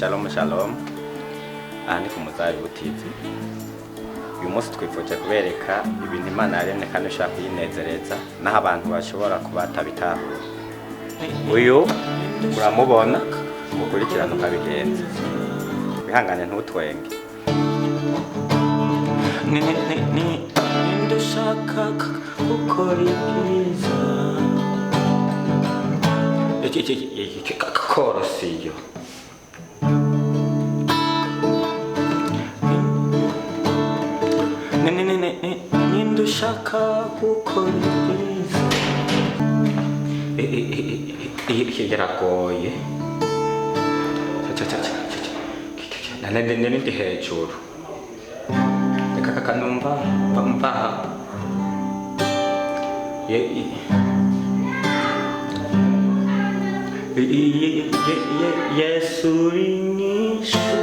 Shalom shalom. Aha ni ku Muzabibu TV. Uyu munsi twifuje kubereka ibintu Imana yaremye kandi ushobora kuyinezereza, naho abantu bashobora kuba batabitahura. Uyu uramubona, mukurikirane ukabigenza. Wihangane, ntutwenge. Ni ni ni ni ninde ushaka gukora ibyiza? Iki korosiyo. Ni ni ni ni ni ninde ushaka gukora ibyiza? Iki biragoye. Nari ndi hejuru. Reka kaka numva mva ye ye ye ye Yesu inyishu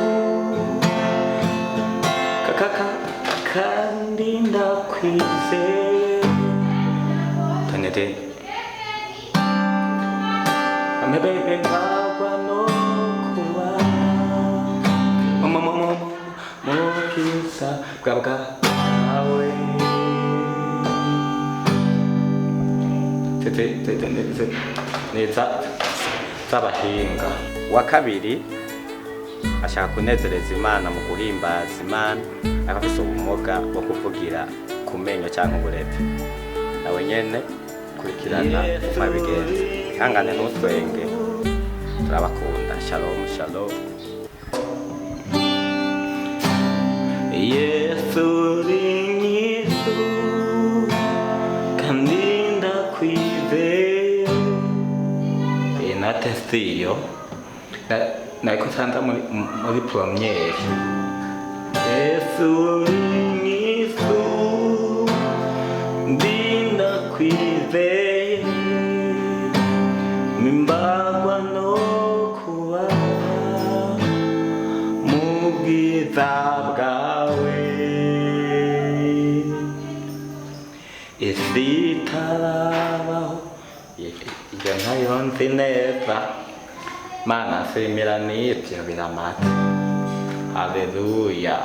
kaka kandi ndakwizeye tonere amebe mbagwa no kuba mu mu mu mu bwiza bwa bwawe. Ni z'abahinga. Wa kabiri ashaka kunezereza Imana mu guhimbaza Imana, ariko afise ubumuga bwo kuvugira ku menyo cyangwa ubureve. Nawe nyene kurikirana uko abigenza. Wihangane, ntutwenge. Turabakunda. Shalom shalom. Yesu uri inyishu kandi ndakwizeye. Iyi note siyo nariko nsanza muri première. Yesu uri inyishu ndi ndakwizeye mimbagwa no kuba mu bwiza bwawe isi itarabaho. Iyo ntayo nzi neza. Mana nshimira n'ibyo biramata. Haleluya.